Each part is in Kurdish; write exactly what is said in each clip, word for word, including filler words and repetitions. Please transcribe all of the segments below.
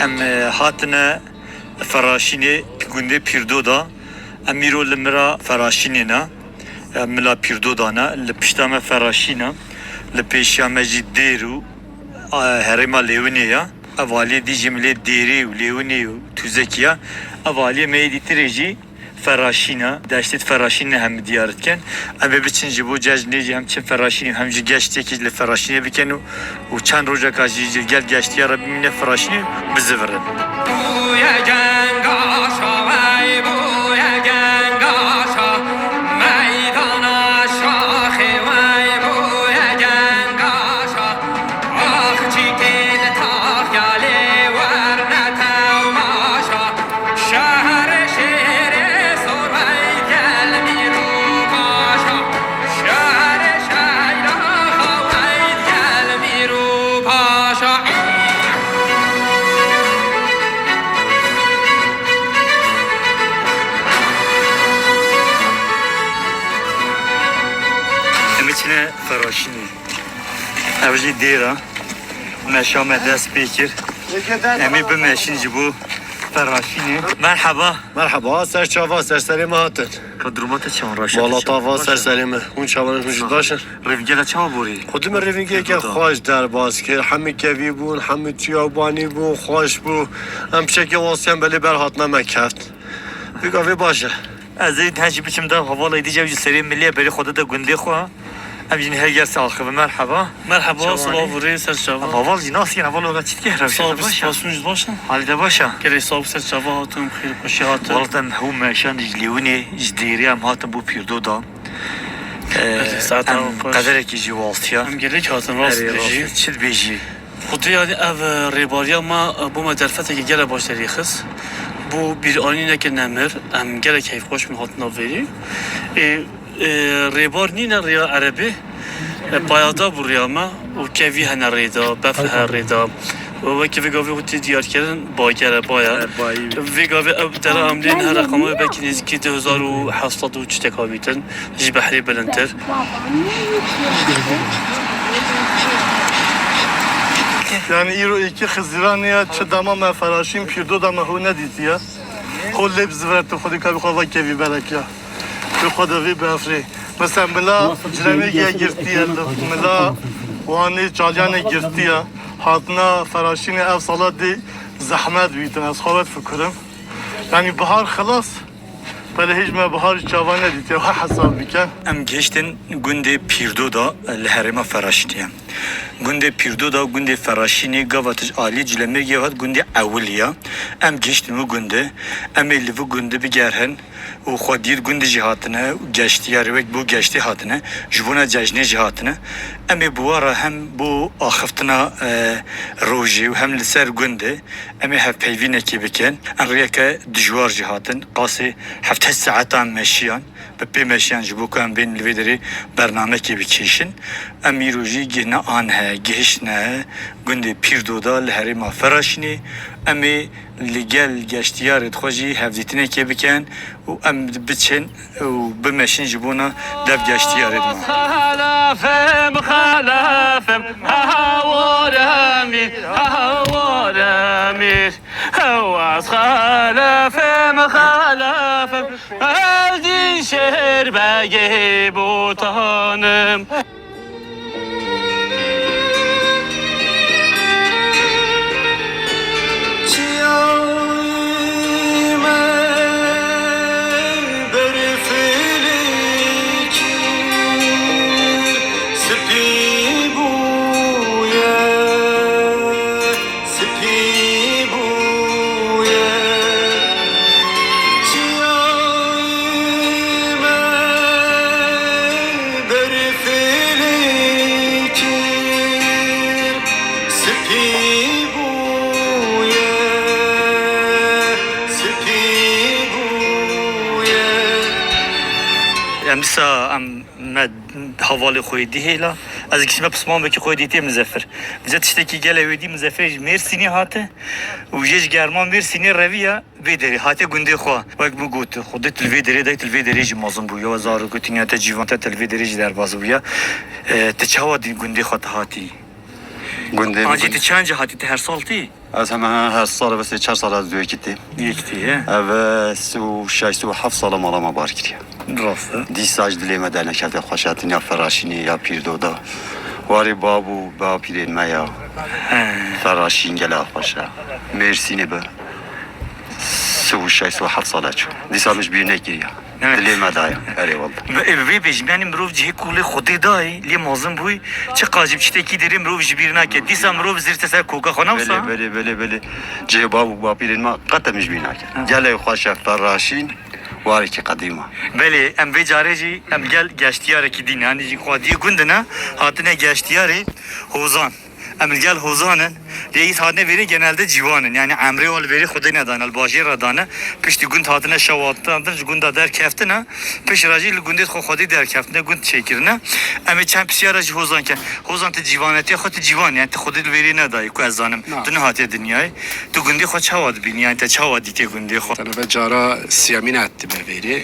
Em, e, hatine Feraşînê, gundê Pîrdoda. Em îro li mira Feraşînê ne. E, mila Pîrdoda ne. Li pişta me Feraşîn e. Li pêşiya me jî Dêr û, e, herêma Lêwinê ye. Ev aliyê dî jî milê Dêrê û Lêwinê û Tûzekî ye. Ev aliyê me yê dîtirê jî Feraşîn e. Deştê Feraşînê hem diyar dikin. Em ê biçin ji bo cejnê jî hem çin Feraşînê hem jî geştiyekî li Feraşînê bikin û, û çend rojeka jî ji gel geştiya re bimîne Feraşînê bizivirin. Bûye gengaşa, wey bûye gengaşa, meydana şaxê wey bûye gengaşa. Ax çîkê li taxya lê werne temaşa. Şehrê şêrê sor wey gel mîr û paşa. Şehrê şeyra wey gel mîr û paşa. Em ê çine Feraşînê. Ev jî Dêr e. Meşa me dest pê kir. Em ê bimeşin ji bo Feraşînê. Merheba. Merheba, ser çava, ser serê me hatin. Ka duruma te çawan, raşa te Wala çawan? Tava ser serê me. Hûn çawan, hûn jî baş in? Rêvîgera çawa borî? Xwedî me rêvîgeke xweş derbas kir. Hemî kevî bûn, hemî çiya banî bûn, xweş bû. Em piçekê wasiyan belê ber hatine me keft. Vî gavê baş e. Ez ê hên jî biçim de hevalê dî, ew jî serê milê berê xwe de gundê xwe. Em jî her ger saxibin. Merheba. Merheba, çawa silav û rê ser çava. Em heval jî nasîn, heval ola çi dike? Rewşa te baş e? Spas, hûn jî baş in? Halê te baş e? Gelek sağ ol, ser çava hatin, xêr xweşî hatin. Wala em hûn meşan ji Lêwinê, ji Dêrê em hatin bo Pîrdoda. Ee, Belê, saeta em xweş. Qederekî jî wastiya. Em gelek hatin, rast Erê, dibêjî. Rast. Çi dibêjî? Xwedê, yanî ev, e, rêbariya me, e, bo me derfeteke gelek baş derêxist. Bo bîranîneke nemir, em gelek keyfxweş bûn hatina vêrî. Ê, e, rêbar nîne rêya erebê, e, payada bû rêya me û kevî hene rê de, bef he rê de. Û wekî vê gavê hûn tê diyarkirin, bager e, baya. Vê gavê ew dera em lê niha reqama wê belkî nêzîkî du hezar û heft sed û çi teka bîtin. Ji behrê bilindtir. Yanî îro êkî Xizîranê ye, çi dema me Feraşîn Pîrdoda me ho nedîtiye. Ho lê bi ziver tu xwedî ka bi xwe vekevî berek ya. Bi xwe de vê bi efrê. Mesela mila Cilemêrgê girtiye, mila Wanê Çaliyanê girtiye. Hatina Feraşînê ev sala dê zehmet bîtin, ez xwe ve difikirim. Yanî bihar xilas. Belê hêj me bihar çavan nedîtiye, we hesab bike. Em gihiştin gundê Pîrdoda li herêma Feraşînê ye. Gundê Pîrdoda û gundê Feraşînê gava tij alî Cilemêrgê hat gundê ewilî ya. Em gihiştin wî gundê. Em ê li vî gundê bigerhin û xwediyê gundê jî hatine û geştiyarê wek bo geştê hatine. Ji bona cejnê jî hatine. Em ê bi we re hem bo axiftina, e, rojê û hem li ser gundê Em ê hevpeyvînekê bikin. Em rêyeke dijwar jî hatin. Qasê heft heşt saetan meşiyan. Bi pê meşiyan ji bo ku em bên li vê derê bernamekê bikêşin. Em îro jî gihne anihe, gihiştine gundê Pîrdoda li herêma Feraşînê. Em ê li gel geştiyarê xwe jî hevdîtinekê bikin û em biçin û bimeşin ji bona dev geştiyarê dima. Xelefê mixelefê, ha waremî, ha waremî. Ew ez xelefê mixelefê, ez dî şêr begê botanim. Çiyayê me berfê lê kir, spî bûye, spî bûye. Çiyayê me berfê lê kir, spî bûye, spî bûye. Em dîsa em me hevalê xwe yê dî hêla. Ez ê giştî me pismamekî xwe yê dî tê Mizefir. Bize tiştekî gelek wê dî Mizefirê ji Mêrsînê hate û jê ji germa Mêrsînê reviya. Vê derê hate gundê xwe. Wek min got, Xwedê tu li vê derê de, tu li vê derê jî mezin bûye. We zarok û tînya te, cîvan te, tu li vê derê jî derbas bûye. E, tu çawa dî gundê xwe tu hatî? Gundê Hacî, tu çend cî hatî, tu her sal tî? Ez hemen her sal ve sê çar sal ez duyekî tê. Yek tî ye. Ev sî û şeş, sî û heft sala mala me bar kiriye. Rast e. Dîsa ji dilê me dernekevte xweş e, dinya Feraşînê ya Pîrdoda. Warê bab û bapîrên me ya. He. Feraşîn gela xweş e. Mêrsînê bi. Sî û şeş, sî û heft sala çû. Dîsa min ji bîr nekiriye. Evet. Dilê me daye. Erê walla. Ve, e, vê bêjim, yanî mirov cihê kulê Xwedê dayê, lê mazin bûyî, çi qas jî bi tiştekî derê mirov ji bîr nake. Dîsa mirov zirte ser koka xwe, ne wisa? Belê, belê, belê, belê. Cihê bab û bapîrên me qet em ji bîr nake. Gelek xweş e, Feraşîn, warekî qedîm e. Belê, em vê carê jî em gel geştiyarekî dî ne. Yanî jî xwediyê gund ne, hatine geştiyarê Hozan. Em li gel Hozan in. Lê ît hatine vêrê genelde ciwan in. Yanî emrê wan li vêrê Xwedê nedane, li bajêr re dane. Piştî gund hatine şewatandin, ji gunda derkeftine. Pişt re jî li gundê xwe Xwedê derkeftine, gund çêkirine. Em ê çend pisyara ji Hozan ke. Hozan, tu ciwanetiya xwe, tu ciwan, yanî tu Xwedê li vêrê nedayî, ku ez zanim. Na. Tu nehatiye dinyayê. Tu gundê xwe çawa dibînî? Yanî te çawa dîtiye gundê xwe? Te ve cara siyemîn e dime vêrê.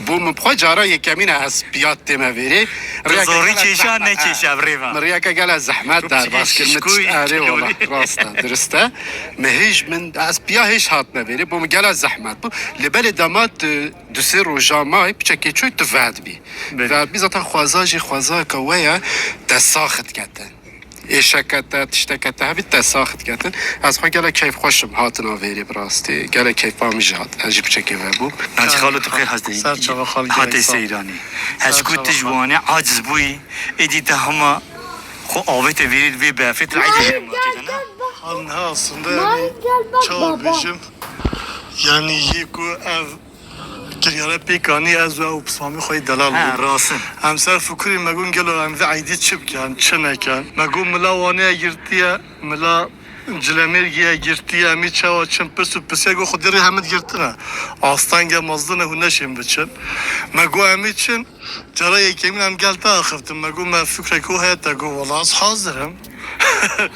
Bû min xwe cara yekemîn e ez piya tême vêrê. Tu zorî kêşa, ne kêşa, ev rê ve. Min riyeke gela zehmet derbas kir. Min Şikoyî tişt erê kilolî. Wala, rast e, dirist e. Min hêj, min ez piya hêj hatme vêrê. Bû min gela zehmet bû. Lê belê dema tu du sê roja may piçekê çû tu vedbî. Belê. Vedbî zaten xweza jî xweza ke we ye, te saxit ketin. Êşeke te, tişteke te hebî te saxit ketin. Ez xwe gelek keyfxweş im hatina vêrê bi rastî. Gelek keyfa min jî hat. Ez jî piçekê vebûm. Naci xalo, tu xêr hatî. Ser çava xal Hatê gerek sağ ol. Seyranî. Hez Ser ku çava tu ji xal. Wanê aciz bûyî, êdî te hema xwe avête vêrê vê berfê tu ecî hema. Hal niha aslında Nail yani gel bak çawa baba. bêjim. Yani yê ku ev kiryara pêkanî ez û ew pismamê xwe yê delal Ha, bû. rasin. Em ser fikurî me gon gelo em vê eydî çi bikin, çi nekin. Me gon mila Wanê girtiye, mila Cilemêrgî ye girtiye, em ê çawa çin pirs û pirsiyar got Xwedê rê hemid girtine. Astenge mezdine hûn neşên biçin. Me got em ê çin, cara yekemîn em gel te axiftin. Me got me fikrek o heye te got wela ez hazir im.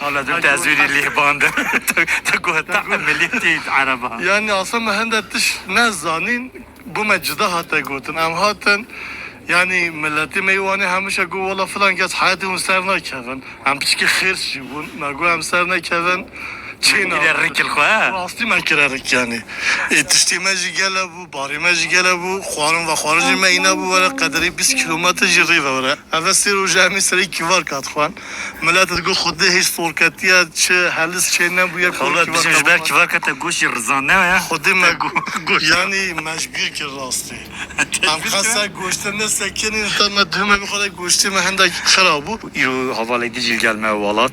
Hala dû te ez wî lê bandin. Te got te emeliyetê ereba. Yani aslında me hende tişt nezanîn, bo me cida hate gotin. Em hatin, yani milletê me yê Wanê hemişe got wela filan kes heyetê hûn ser nakevin. Em piçkî xêrs jî bûn. Me got em ser nekevin. Çê Île rikil xwe, he? Rastî me kire rik yani. Ê tiştê me jî gele bû, barê me jî gele bû. Xwarin ve xwarin jî me îne bû. Were qederî bîst kilometre jî rê ve were. Eve sê roje em ê serê kîvarka dixwin. Millet digot Xwedê hêj sorketiye, çi helis çê nebûye. Xala, bizim ji ber kîvarka te goşî rizan ne ya? Xwedê me yani mecbûr kir rastî. Em qesa goşte ne sekinî, ta me duhme bi xwe de goştê me hende xira bû. Îro hevalê dî jî li gel me welat.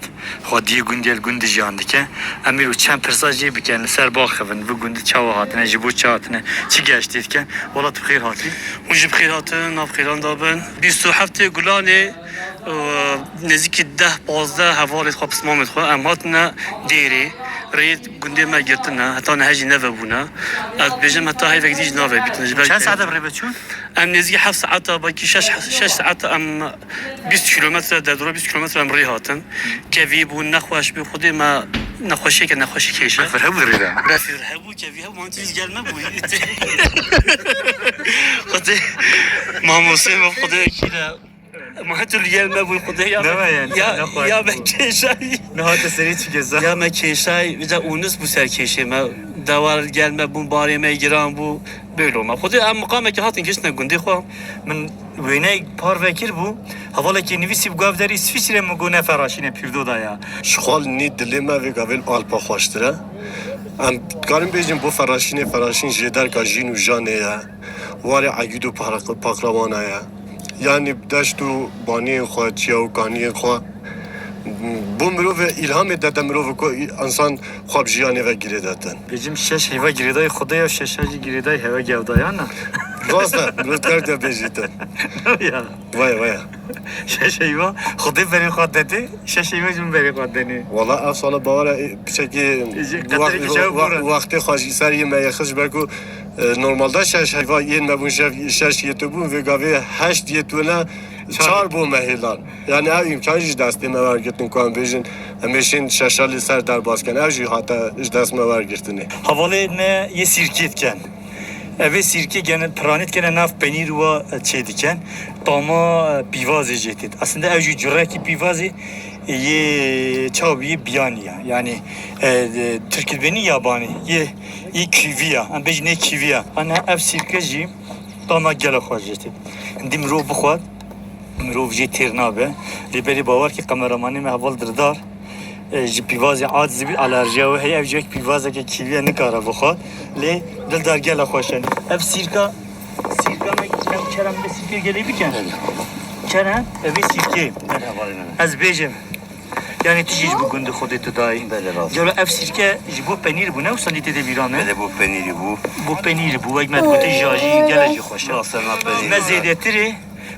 Xwediyê gundê li gund jiyan dike. Em îro çend pirsa jê bikin, li ser baxivin, vî gundî çawa hatine, ji bo çi hatine, çi geştê dikin. Welat bi xêr hatî. Hûn jî bi xêr hatin, nav xêran da bin. Bîst û heftê Gulanê, e, nêzîkî deh pazdeh hevalê xwe, pismamê xwe, em hatine dêrê. Rê gundê me girtine, heta niha jî nevebûne. Ez dibêjim heta heyvek dî jî navebîtin. Ji ber Çend saet em rê ve çûn? Em nêzîkî heft saeta, belkî şeş, şeş saeta em bîst kilometre, derdora bîst kilometre em rê hatin. Kevî bû, nexweş bû, Xwedê me nexweşiyeke nexweşî kêşe. Berf hebû rê de? Berf hebû, kevî hebû, man tu gel me bû. Xwedê, mamosê me Xwedê kîre. Ma tu li gel me bû Xwedê ya me, Deme yani, ya, nexweş ya me bû. Kêşayî. Nehate serê çi geza? Ya me kêşayî, vîca ûnis bû ser kêşê me. Dewar li gel me bûn, barê me giran bû. Bêlo me. Xwedê em miqamekî hatin giştine gundê xwe. Min wêneyek parve kir bû. Hevalekî nivîsî bi gav derî Swîsrê, min got ne Feraşînê Pîrdoda ya. Ji xwe li nî dilê me vê gavên Alpa xweştir e. Em dikarin bêjin bo Feraşînê, Feraşîn jêderka jîn û janê ye. Warê egîd û pahra-, pakrawana ye. Yanî deşt û baniyên xwe, çiya û kaniyên xwe. Bo mirovê îlhamê dede mirovê ku însan xwe bi jiyanê ve girêdete. Bêjim şeş heyva girêdayî Xwedê ya, şeşa jî girêdayî hewe gevdayan e. Rast e, mirov dikare te bêjîte. Ya. Vaya, vaya. Şeş heyva Xwedê berê xwe dede, şeş heyva jî min berê xwe denê. Wala ev sala bawer e, piçekî Ji qeterê wext-, kişewe we-, bûre. Wextê xwe jî ser yê me yê xist ji ber ku, e, normalde şeş heyva yên me bûn, şev-, şeş yê tu bûn, vê gavê heşt yê tu ne, çar bo me hêlan. Yani ev îmkan jî ji destê me wergirtin ku em bêjin, em ê şên şeşa li ser derbas kin. Ev jî hate ji dest me wergirtinê. Hevalê me yê sîrkê dikin. Evê sîrkê gene piranî dikene nav penîr wa çê diken. Tama, e, pîvazê jê têt. Aslında ev jî curekî pîvazê yê çav yê biyanî ya. Yani, e, e, Tirkî dibênî yabanî. Yê, yê kîvî ya. Em bêjin yê kîvî ya. Ana ev sîrke jî tama gela xwe jê têt. Hindî mirov bixwe, mirov jê têr nabe. Lê belê bawer ki kameramanê me heval Dirdar, e, ji pîvazê aciz bî, alerjiya wê heye, ev jî wek pîvazeke kîviye nikare bixwe. Lê Dildar gela xweş e. Ev sîrka, sîrka me, em kerem bi sîrkê gelê bikin. Kerem, ev ê sîrkê. Ez bêjim. Yani tu jî ji bo gundê Xwedê tu dayî. Belê rast. Gelo ev sîrke ji bo penîr bû ne wisa tê de vîra me? Belê bo penîrî bû. Bo penîrî bû, wek me digote jajî gele jî xweş e. Rast e, me penîrî. Me zêdetirê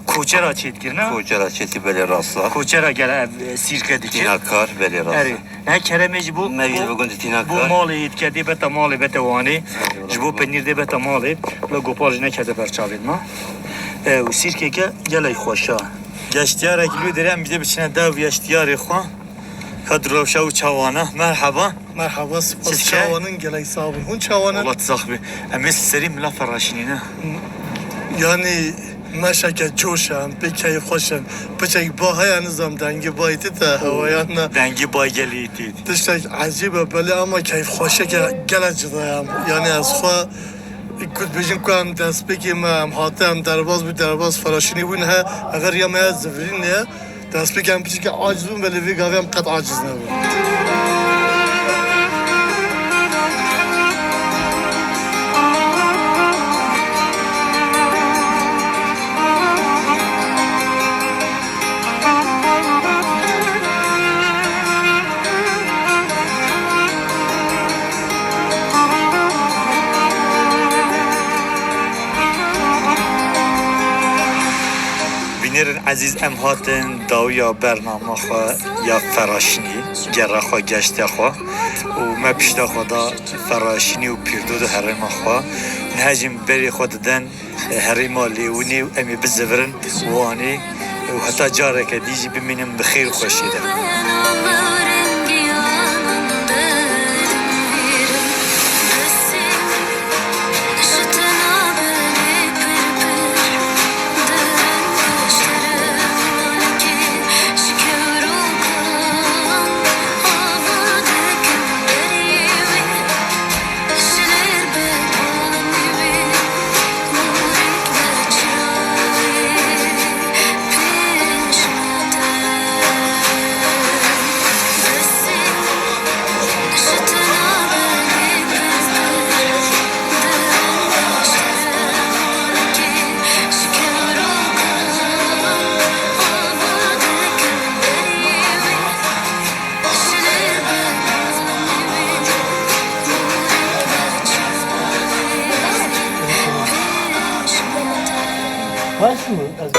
Koçera çê dikir, ne? Koçera çê dikir, belê rast e. Koçera gele ev, e, sîrke dikir. Tînakar, belê rast e. Erê. Ne keremê ji bo, me jî bo, bo gundê Tînakar. Bo malê yê dike dê beta malê, beta Wanê. Ji bo penîr dê beta malê. Bila gopal jî nekete ber çavên me. E, û sîrkeke gelek xweş e. Geştiyarek lû derê em dê biçine dev geştiyarê xwe. Ka direwşa û çawana. Merhaba. Merhaba, spas. Çi çawanin, gelek sax bin. Hûn çawanin? Wala tu sax bî. Em ê serî mila Feraşinî ne? Yani meşeke coş e, em pê keyf xweş in. Piçek ba heye, nizam dengê bayî tê te, hewayan ne. Dengê bay gelî tê. Tiştek ecîb e, belê ama keyf xweşeke gelek cida ye. Yani ez xwe ku dibêjin ku em destpêkê me, em hate, em derbas bû, derbas Feraşinî bûn he, eger ya me ya zivirîn ye. Destpêkê em piçekî aciz bûn, belê vê gavê em qet aciz nebûn. Bînerên ezîz, em hatin dawiya bernama xwe ya Feraşinî, gera xwe, geşta xwe û me pişta xwe da Feraşinî û Pîrdo di herêma xwe. Niha jî berê xwe didin herêma Lêwinê û em ê bizivirin Wanê û heta careke dî jî bimînin bi xêr û xweşiyê de. Baş mı?